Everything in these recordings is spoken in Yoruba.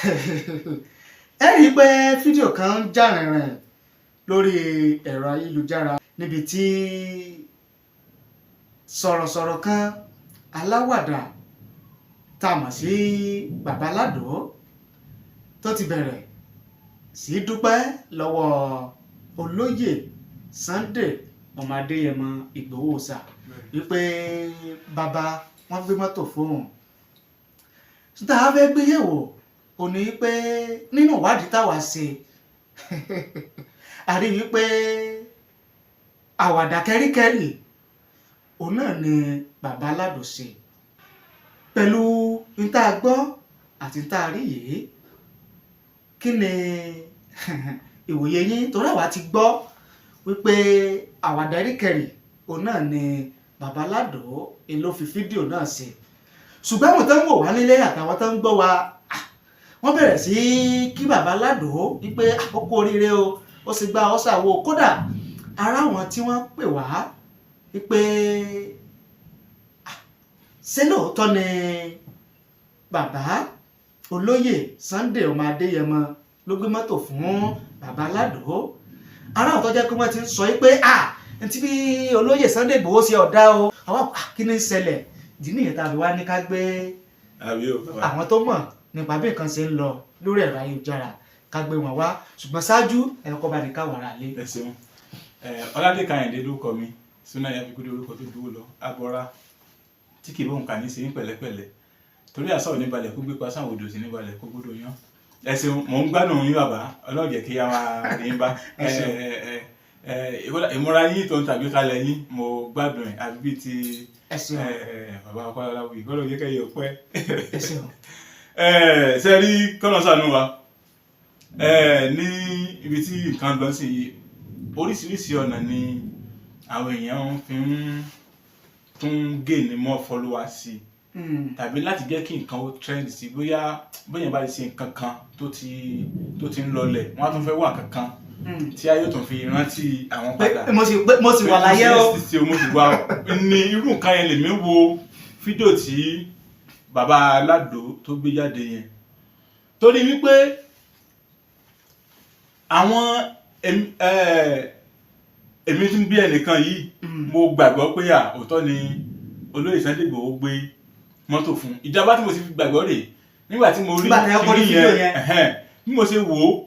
Ẹ rí i pé fídíò kan ń jà rìnrìn lórí ẹ̀rọ ayélujára níbi tí sọ̀rọ̀sọ̀rọ̀ kan, aláwàdà tá a mọ̀ sí Bàbá Aládò, tó ti bẹ̀rẹ̀ sí í dúpẹ́ lọ́wọ́ olóyè Sunday ọmọ Adéyẹmọ Ìgbòho Òòṣà wípé bàbá wọn gbé mọ́tò fóun. Tá a fẹ́ gbé yẹ̀wò ò ní pé nínú ìwádìí táwa ṣe, a rí wípé àwàdà kẹ́ríkẹ́rì òun náà ni Bàbá Aládò ṣe. Pẹ̀lú n tá a gbọ́ àti n tá a rí yìí, kí ni ìwòye yín? Torí àwa ti gbọ́ wípé àwàdà kẹ́ríkẹ́rì òun náà ni Bàbá Aládò ń ló fi fídíò náà ṣe, ṣùgbọ́n àwọn tó ń wò wá nílé àtàwọn tó ń gbọ́ wa, wọ́n bẹ̀rẹ̀ sí kí Bàbá Aládò wípé àkókò oríire o, ó sì gba ọ́ ṣàwo. Kódà ara àwọn tí wọ́n pè wá wípé, ṣé lóòótọ́ ni bàbá olóyè Sunday ọmọ Adéyẹmọ ló gbé mọ́tò fún Bàbá Aládò? Ara àwọn tó jẹ́ pé wọ́n ti ń sọ pé ntí bí olóyè Sunday Igboho ṣe ọ̀dá o. Àwọn kí ni ń ṣẹlẹ̀? Ìdí nìyẹn tá a fi wá ní ká gbé Àbí o, bàbá. àwọn tó mọ̀ nípa bí nǹkan ṣe ń lọ lórí ẹ̀rọ ayélujára, ká gbé wọn wá. Ṣùgbọ́n ṣáájú, ẹ̀rọ kọ́ bá ní káwọn ará lé. Ẹ ṣeun. Ọládé Kàyìndé ló kọ mi súná ya fi kúndé orúkọ tó dúró lọ abọ́ra tí kì í bóun kà ní sí pẹ̀lẹ́pẹ̀lẹ́, torí àṣà ò ní balẹ̀ kó gbé pa sáwọn odò sí ní balẹ̀ kó gbódò yán. Ẹ ṣeun, mò ń gbádùn yín, bàbá. Ọlọ́run jẹ́ kí a máa rí yín bá. Ẹ ṣeun. Ìmúra yín tó ń tàbí kalẹ̀ yín, mo gbádùn ẹ̀, àbí bíi ti Ẹ ṣeun. Bàbá Ọpẹ́lọláwùyí kọ́lọ́ jẹ́ kẹ́yẹ ọpẹ́. Ẹ ṣeun. Ṣe rí kọ́nà sànú wa ní ibi tí nǹkan lọ sí yìí, oríṣiríṣi ọ̀nà ni àwọn èèyàn fi ń tún gain more followers sí tàbí láti jẹ́ kí nǹkan ó trend sí. Bóyá bóyá bá ti ṣe nǹkan kan tó ti ń lọlẹ̀, wọ́n á tún fẹ́ wà kankan tí ayé tó fi rántí àwọn padà. Pé mo sì wà láyé o. Tí mo sì wà ní irú nǹkan yẹn. Lèmi wo fídíò tí Bàbá Aládò tó gbé jáde yẹn, torí wípé àwọn èmi tún bí ẹnìkan yìí, mo gbàgbọ́ pé òótọ́ ni olóyè Sunday Igboho gbé mọ́tò fún. Ìjọba tí mo sì fi gbàgbọ́ rè nígbà tí mo rí Nígbà tí ẹ kọ́kọ́ rí kinní fídíò yẹn. Ẹ̀hẹ́n, bí mo ṣe wò ó,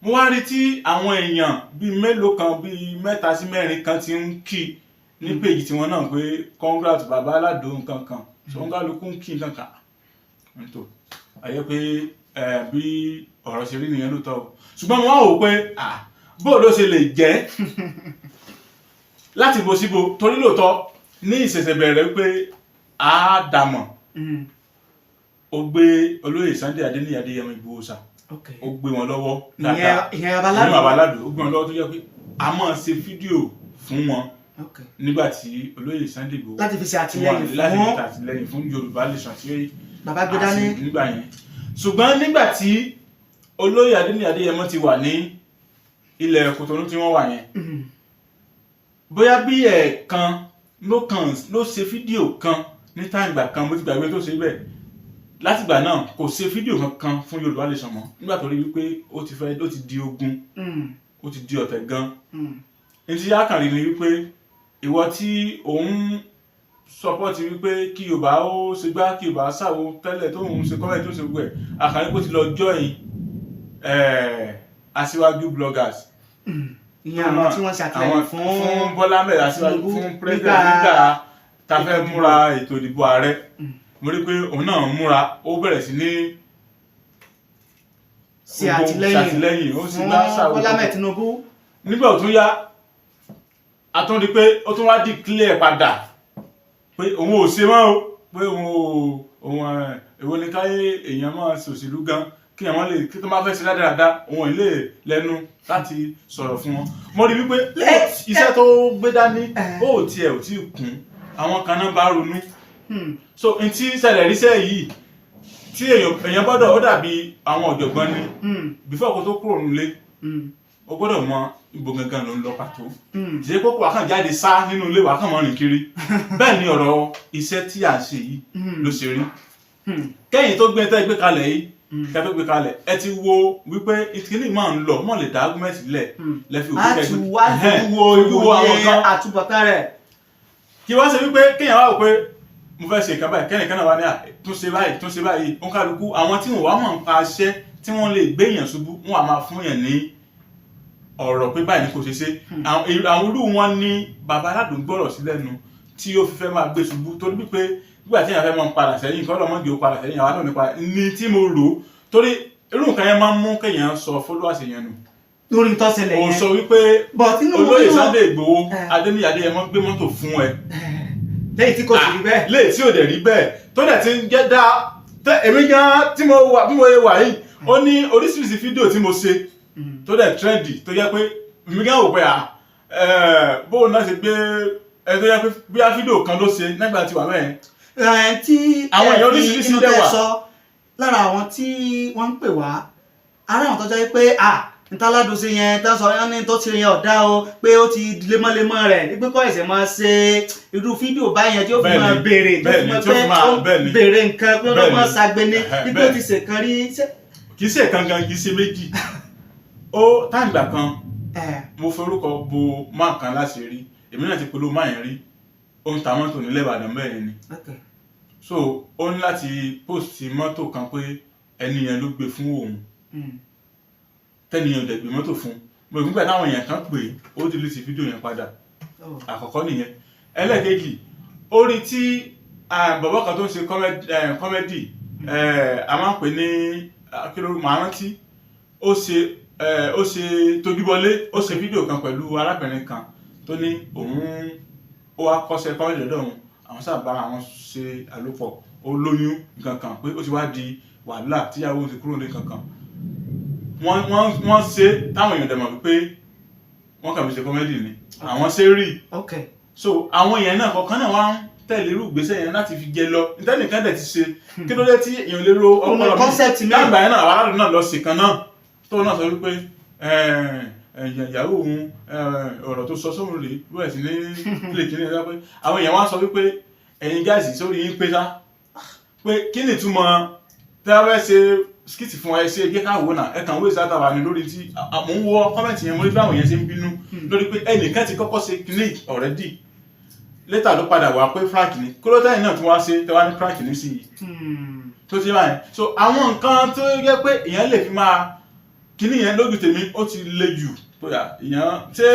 mo wá rí tí àwọn èèyàn bíi mélòó kan, bíi mẹ́ta sí mẹ́rin kan ti ń kí ní péjì tiwọn náà pé congrats Bàbá Aládò, nǹkan kan so ń kálukú ń kí nǹkan kan tó àyẹ pé bí ọ̀rọ̀ ṣe rí nìyẹn lóòótọ́ o. Ṣùgbọ́n mo wá wò ó pé bó ló ṣe lè jẹ́ láti bo síbo, torí lóòótọ́ ní ìṣẹ̀ṣẹ̀ bẹ̀rẹ̀ pé a dàmọ̀ ó gbé olóyè Sunday Adéníyì Adéyẹmọ Ìgbòho sà, ó gbé wọn lọ́wọ́ dáadáa. Ìyẹn Ìyẹn Bàbá Aládò. Bàbá Aládò, ó gbé wọn lọ́wọ́ tó jẹ́ pé a máa ṣe fídíò fún wọn nígbà tí olóyè Sunday Ìgbòho láti fi ṣe àtìlẹ́yìn láti fi fún ṣàtìlẹ́yìn fún Yorùbá Nation tí bàbá gbé dání. Àti nígbà yẹn. Ṣùgbọ́n nígbà tí olóyè Adéníyì Adéyẹmọ ti wà ní ilẹ̀ Kòtònú tí wọ́n wà yẹn, bóyá bí ẹ̀ẹ̀kan ló kàn ló ṣe fídíò kan ní táìgbà kan, mo ti gbàgbé tó ṣe bẹ́ẹ̀. Látìgbà náà, kò ṣe fídíò kankan fún Yorùbá Nation mọ́, nígbà tó rí wípé ó ti fẹ́ ó ti di ogun, ó ti di ọ̀tẹ̀ gan. Ní tí yá kàn rí ni wípé ìwọ tí òun support wípé kí Yorùbá ó ṣe gbá, kí Yorùbá ṣàwo tẹ́lẹ̀, tó ń ṣe comment, tó ń ṣe gbogbo ẹ̀, àkàrí kó ti lọ join Aṣíwájú bloggers. Ìyẹn àwọn tí wọ́n ṣe àtìlẹ́yìn fún fún Bọ́lá Ahmed Aṣíwájú Tinubu fún president nígbà tá a fẹ́ múra ètò ìdìbò ààrẹ. Mo rí pé òun náà múra, ó bẹ̀rẹ̀ sí ní ṣe àtìlẹ́yìn ṣàtìlẹ́yìn, ó sì fún gbá ṣàwo Bọ́lá Ahmed Tinubu. Nígbà tó tún yá, a tún rí pé ó tún wá declare padà pé òun ò ṣe mọ́ o, pé òun ò òun ẹ̀, èwo ni káyé èèyàn máa ṣòṣèlú gan kí àwọn lè kí tó máa fẹ́ ṣe dáadáa, òun ò lè lẹ́nu láti sọ̀rọ̀ fún wọn. Mo rí wípé iṣẹ́ tó gbé dání ó tiẹ̀ ò tí ì kún, àwọn kan náà bá ronú. So n tí ṣẹlẹ̀ ríṣẹ́ yìí tí èèyàn gbọ́dọ̀, ó dàbí àwọn ọ̀jọ̀gbọ́n ni. Before kó tó kúrò nílé, o gbọ́dọ̀ mọ ibo gangan ló ń lọ pàtó. Ṣe kókó wà kàn jáde sá nínú ilé wà kàn mọ́ rìn kiri. Bẹ́ẹ̀ ni ọ̀rọ̀ iṣẹ́ tí à ń ṣe yìí ló ṣe rí. Kẹ́yìn tó gbé tẹ́ gbé kalẹ̀ yìí. Kẹ́ tó gbé kalẹ̀, ẹ ti wo wípé ìkíní máa ń lọ mọ̀ lè dá argument lẹ̀ lẹ́fi A òkú ti wá fojú wo fojú wo àwọn ìwòye kan. Àtúbọ̀tán rẹ̀. Kí wá ṣe wípé kéèyàn wá wò pé mo fẹ́ ṣe nǹkan báyìí, kẹ́nìkan náà wá ní à tún ṣe báyìí, tún ṣe báyìí. Ó ń kálukú àwọn tí wọ́n wá mọ̀ ń pa iṣẹ́ tí wọ́n lè gbé èèyàn ṣubú, wọ́n á máa fún èèyàn ní ọ̀rọ̀ pé báyìí ni kò ṣe ṣe. Àwọn irú wọn ní bàbá aládùn gbọ́rọ̀ sí lẹ́nu tí ó fi fẹ́ máa gbé ṣubú, torí wípé nígbà tí èèyàn fẹ́ máa padà sẹ́yìn kọ́ lọ́mọdé ó padà sẹ́yìn. Àwa náà nípa ní tí mo rò ó, torí irú nǹkan yẹn máa ń mú kéèyàn sọ followers èèyàn nù. Lórí tó ṣẹlẹ̀ Ó yẹn. sọ wípé But inú olóyè inú Sunday Igboho, Adéníyì Adéyẹmọ gbé mọ́tò fún ẹ. Lẹ́yìn tí kò sì rí bẹ́ẹ̀. Léè tí ò dẹ̀ rí bẹ́ẹ̀, tó dẹ̀ ti ń jẹ́ dá tẹ́ èmi gan tí mo wà bí mo ṣe wà yìí, ó ní oríṣiríṣi fídíò tí mo ṣe tó dẹ̀ trendy, tó jẹ́ pé èmi gan wò pé à bóun náà ṣe gbé ẹ, tó jẹ́ pé bóyá fídíò kan ló ṣe nígbà tí wà bẹ́ẹ̀. Ẹ, tí Àwọn ẹ èèyàn fi oríṣiríṣi inú dẹ̀ tẹ́ wà. sọ lára àwọn tí wọ́n ń pè wá, ara àwọn tó jẹ́ pé à ntáládùn sí yẹn tó sọ yẹn ní tó ti yẹn ọ̀dá o, pé ó ti lemọ́lemọ́ rẹ̀ wípé kọ́ ẹ̀sẹ̀ máa ṣe irú fídíò báyẹn tí ó fi máa béèrè, tí ó fi máa tí ó pé fi máa ó béèrè nǹkan pé ó máa ṣàgbéni wípé ó ti ṣèkan rí. Kì í ṣe kan gan, kì í ṣe méjì. Ó táǹgbà kan mo forúkọ bo máa kan láṣìírí rí. Èmi náà ti polówó máa yẹn rí. Ó ń ta mọ́tò nílẹ̀ Ìbàdàn bẹ́ẹ̀ ni. So ó ní láti post mọ́tò kan pé ẹni yẹn ló gbé fún òun, tẹ́ni yẹn ò dẹ̀ gbé mọ́tò fún. Mo rò nígbà táwọn èèyàn kan pè é, ó delete fídíò yẹn padà. Àkọ́kọ́ nìyẹn. Ẹlẹ́ẹ̀kejì, ó rí tí bàbá kan tó ń ṣe comedy, a máa ń pè ní kí ló máa rántí, ó ṣe tójúbọlé, ó ṣe fídíò kan pẹ̀lú arábìnrin kan tó ní òun ó wá kọ́ṣẹ́ comedy lọ́dọ̀ òun, àwọn sábà bára àwọn ṣe àlòpọ̀, ó lóyún nǹkan kan, pé ó ti wá di wàhálà tíyàwó ti kúrò ní nǹkan kan. Wọ́n ṣe táwọn èèyàn dẹ̀ mọ̀ wípé wọ́n kàn fi ṣe comedy ni àwọn ṣe rí. So àwọn èèyàn náà kọ̀ọ̀kan náà wá ń tẹ̀lé irú ìgbésẹ̀ yẹn láti fi jẹ lọ. Nítẹ́nìkan dẹ̀ ti ṣe, kí ló dé tí èèyàn lè ro ọpọlọ mi? Concept mi. Lágbà yẹn náà, àwọn aládùn náà lọ sí kan náà tó náà sọ wípé ìyàwó òun, ọ̀rọ̀ tó sọ sóhun rèé, bóyá sí ní play kí ní ẹ̀dá, pé àwọn èèyàn wá sọ wípé ẹ̀yin guys, sórí yín pé sá, pé kí ni ìtumọ̀ tí a fẹ́ ṣe skit fún ẹ, ṣe gé káwọ́ náà ẹ kàn wé ìsáta wà ní lórí tí mò ń wọ comment yẹn. Mo rí báwọn yẹn ṣe ń bínú lórí pé ẹnìkan ti kọ́kọ́ ṣe kíní already, later ló padà wá pé prank ni. Kólótẹ́yìn náà tún wá ṣe tẹ́wá ní prank ní sí i tó ti báyìí. So àwọn nǹkan tó yẹ pé èèyàn lè fi máa kíní yẹn, lójú tèmi, ó ti le jù tó yà èèyàn ṣé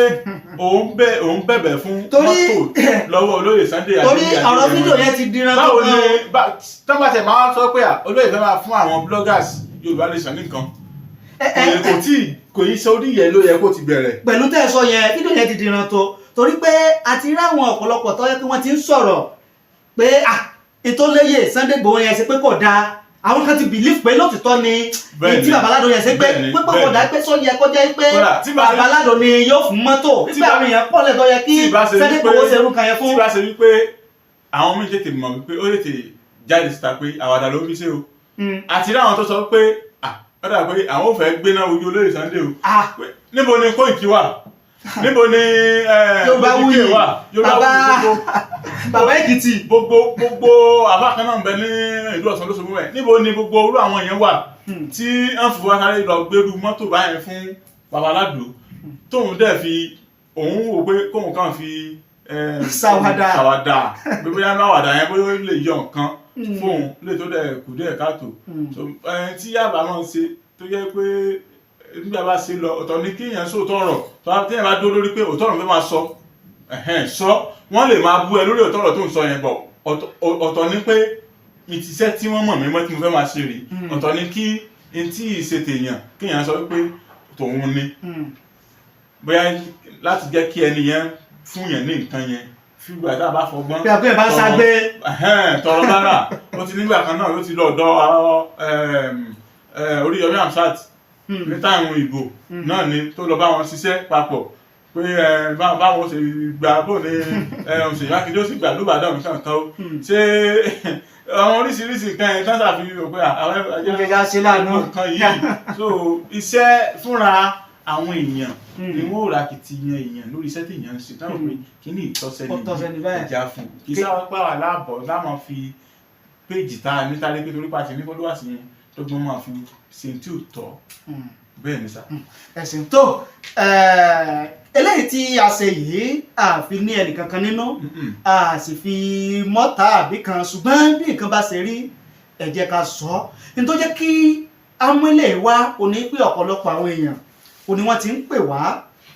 òun bẹ̀bẹ̀ fún mọ́tò lọ́wọ́ olóyè Sunday Torí Adéníyì ọ̀rọ̀ Adéyẹmọ. fídíò yẹn ti dínra tó Báwo ni gan. tọ́ba tẹ̀ máa sọ pé olóyè fẹ́ máa fún àwọn bloggers Yorùbá Nation nìkan, kò tí kò yí sórí yẹn ló yẹ kó ti bẹ̀rẹ̀. Pẹ̀lú tẹ́ ẹ sọ yẹn, fídíò yẹn ti dìran tó, torí pé a ti rí àwọn ọ̀pọ̀lọpọ̀ tó yẹ pé wọ́n ti ń sọ̀rọ̀ pé ah, ètò léyè Sunday Igboho yẹn ṣe pé kò dáa. Àwọn kan ti believe pé lótìtọ́ ni tí Babaládò yẹn ṣe pé pé kò dáa, pé sọ yẹ kó jẹ́ pé Babaládò ni yóò fún mọ́tò, wípé àwọn èèyàn pọ̀ lẹ́tọ́ yẹ kí Sunday Igboho ṣe irú kan yẹn fún. Tí bá ṣe wípé àwọn míì tètè mọ̀ wípé ó tètè jáde síta pé àwàdà ló ń fi ṣe o, àti rí àwọn tó sọ pé ah, ó dà pé àwọn ò fẹ́ gbéná ojú olóyè Sunday o. Níbo ni Kóìkì wà? Níbo ni Yorùbá Wuyì wà? Yorùbá Wuyì, gbogbo Bàbá Èkìtì. Gbogbo àbá kan náà ń bẹ ní ìlú Ọ̀ṣun lóṣogbo ẹ̀. Níbo ni gbogbo orú àwọn yẹn wà tí wọ́n fi wá sáré lọ gbérú mọ́tò báyẹn fún Babaládò, tóun dẹ̀ fi òun wò pé kóun kàn fi Ṣàwàdà. Ṣàwàdà, pé bóyá náà àwàdà yẹn, bóyá ó lè yọ nǹkan fóun lè tó dẹ̀ kù díẹ̀ káàtó. So tí yàbá máa ń ṣe tó yẹ pé nígbà bá ṣe lọ, ọ̀tọ̀ ni kéèyàn sóòótọ́ ọ̀rọ̀ tó bá téèyàn bá dúró lórí pé òótọ́ ọ̀rọ̀ fẹ́ máa sọ, ẹ̀hẹ́n, sọ wọ́n lè máa bú ẹ lórí òótọ́ ọ̀rọ̀ tó ń sọ yẹn bọ̀. Ọ̀tọ̀ ni pé ìtìsẹ́ tí wọ́n mọ̀ mí mọ́ tí mo fẹ́ máa ṣe rí. Ọ̀tọ̀ ni kí n tí ì ṣe tèèyàn kéèyàn sọ pé tòun ni, bóyá láti jẹ́ kí ẹni yẹn fún yẹn ní nǹkan yẹn, fígbà tá a bá fọgbọ́n Bí àpẹẹrẹ bá ń ṣàgbé. Ẹ̀hẹ́n, tọrọ bára. Ó ti nígbà kan náà ló ti lọ ọ̀dọ̀ Oríyọmí Hamzat ní táìmù ìbò náà ni tó lọ bá wọn ṣiṣẹ́ papọ̀ pé báwọn ṣe gbà bó ní Ṣèyí Mákindé ó sì gbà lùbàdàn nǹkan kan ó ṣe àwọn oríṣiríṣi nǹkan yẹn tán ṣàfihàn pé àwọn Ìjẹjà ṣe láàánú. Nǹkan yìí, so iṣẹ́ fúnra àwọn èèyàn ni wọ́n ò ra kìtìyàn èèyàn lórí iṣẹ́ tí èèyàn ń ṣe táwọn pé kí ní ìtọ́sẹ́ Ó tọ́sẹ́ ní báyìí. Ẹja fún kì í sáwọ́ pàwọ́ aláàbọ̀ láwọn fi péjì tá a ní sáré pé torí pàṣẹ ní followers yẹn. dọ́gbọ́n máa fi ṣe tí ò tọ́. Bẹ́ẹ̀ ni sà. Ẹ̀sìn tó eléyìí tí a ṣe yìí, a fi ní ẹnìkankan nínú, a sì fi mọ́ta àbí kan, ṣùgbọ́n bí nǹkan bá ṣe rí, ẹ jẹ́ ká sọ ọ́. Ní tó jẹ́ kí amúlẹ̀ wá òní pé ọ̀pọ̀lọpọ̀ àwọn èèyàn òní wọ́n ti ń pè wá.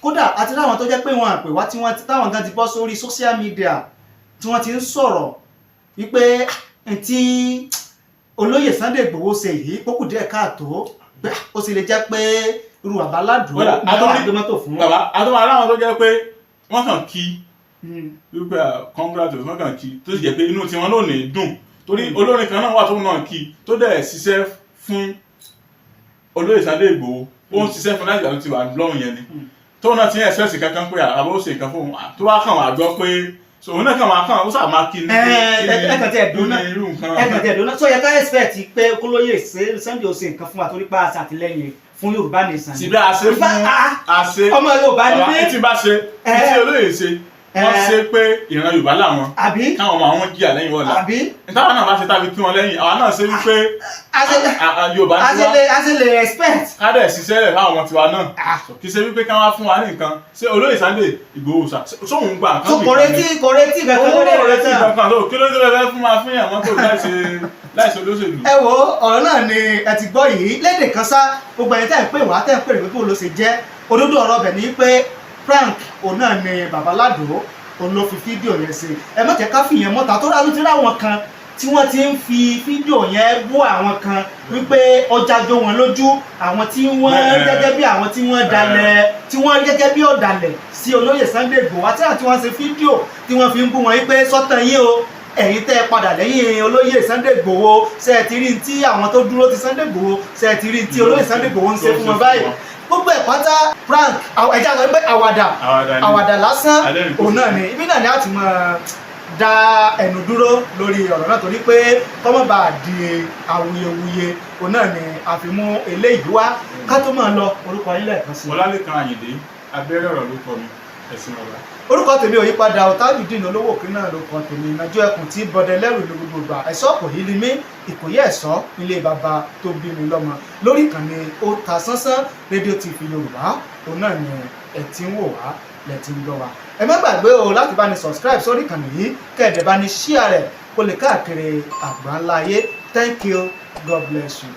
Kódà àti láwọn tó jẹ́ pé wọ́n àpè wá tí wọ́n táwọn gan ti bọ́ sórí social media tí wọ́n ti ń sọ̀rọ̀ wípé tí olóyè Sunday Igboho ṣe yìí kókù díẹ̀ káàtó, pé ó sì lè jẹ́ pé irú bàbá Aládùn Kódà, ní wọ́n gbé mọ́tò fún. Bàbá àtọ́wọ́ aláwọn tó jẹ́ pé wọ́n kàn kí wípé congratulations, wọ́n kàn kí, tó sì jẹ́ pé inú tiwọn náà ní dùn, torí olórin kan náà wà tó náà kí, tó dẹ̀ ṣiṣẹ́ fún olóyè Sunday Igboho. Ó ń ṣiṣẹ́ fún láti ìgbà tó ti wà lọ́rùn yẹn ni, tóun náà ti ń expect kankan pé àbó ṣe nǹkan fún òun, tó wá kàn wá gbọ́ pé so òun náà kàn wá kàn ó sà máa kí ni. Ẹ kàn tiẹ̀ dùn náà. Kí ni irú nǹkan? Ẹ kàn tiẹ̀ dùn náà, sọ yẹ ká expect pé kólóyè Sunday ó ṣe nǹkan fún wa torí pa àṣàtìlẹ́yìn fún Yorùbá Nation ni? Síbí a ṣe fún a ṣe Ọmọ Yorùbá ni bàbá mí. Etí bá ṣe etí olóyè ṣe, wọ́n ṣe pé ìran Yorùbá làwọn, Àbí? káwọn ọmọ àwọn jìyà lẹ́yìn wọ̀lá. Àbí? Táwọn náà bá ṣe tàbí kí wọn lẹ́yìn, àwa náà ṣe wípé Yorùbá A ti ṣe wá lè a ṣe lè expect. Ká dẹ̀ ṣiṣẹ́ rẹ̀ fáwọn ọmọ tiwa náà. Kì í ṣe wípé ká wá fún wa ní nǹkan. Ṣé olóyè Sunday Igboho ṣá sóhun gba nǹkan? So kò retí kankan Owó lórí kò retí ẹ̀rọ. kankan tó. Kí ló dé fẹ́ fún wa fún yàn mọ́tò láìṣe olóṣèlú? Ẹ wo, ọ̀rọ̀ náà ni ẹ ti gbọ́ yìí lédè kan sá. Gbogbo ẹ̀yin tẹ́ ń pè wá, tẹ́ ń pè rè pé bó ló ṣe jẹ́, òdodo ọ̀rọ̀ ọbẹ̀ ni pé prank òun náà ni bàbá Aládò òun ló fi fídíò yẹn ṣe. Ẹ má jẹ́ ká fìyẹn mọ́ta tó rà ló ti ráwọn kan tí wọ́n ti ń fi fídíò yẹn bú àwọn kan wípé ọjà jó wọn lójú, àwọn tí wọ́n gẹ́gẹ́ bí àwọn tí wọ́n dalẹ̀, tí wọ́n gẹ́gẹ́ bí ọ̀dàlẹ̀ sí olóyè Sunday Igboho, àti àwọn tí wọ́n ṣe fídíò tí wọ́n fi ń bú wọn wípé sọ́tàn yín o, ẹ̀yin tẹ́ ẹ padà lẹ́yìn olóyè Sunday Igboho, ṣe ẹ ti rí tí àwọn tó dúró ti Sunday Igboho, ṣe ẹ ti rí tí olóyè Sunday Igboho ń ṣe fún wọn báyìí? Gbogbo ẹ̀ pátá prank, ẹ̀já sọ pé àwàdà. Àwàdà ni. Àwàdà lásán. Adẹ́rìn kò Òun náà sí. ni ibi náà ni a ti máa dá ẹnu dúró lórí ọ̀rọ̀ náà, torí pé kọ́mọ́ bá di awuyewuye, òun náà ni a fi mú eléyìí wá. Ká tó máa lọ, orúkọ yín lẹ́ẹ̀kan sí i. Ọlálékan Àyìndé abẹ́rẹ́ ọ̀rọ̀ ló kọ mi. Ẹ̀sìn bàbá. Orúkọ tèmi ò yípadà, Tajudeen olówó òkè náà ló kọ tèmi. Ìnájọ ẹkùn tí bọdẹ lẹ́rù ní gbogbo ìgbà, ẹ̀ṣọ́ kò yí ni mí, Ìkòyí ẹ̀ṣọ́ ilé bàbá tó bí mi lọ́mọ. Lórí ìkànnì Otasansan Rédíò TV Yorùbá, òun náà ni ẹ ti ń wò wá, lẹ ti ń gbọ́ wa. Ẹ má gbàgbé o láti bá ní subscribe sórí ìkànnì yìí, kẹ́ẹ̀dẹ̀ bá ní share rẹ̀ kó lè káàkiri àgbáńlá ayé. Thank you, God bless you.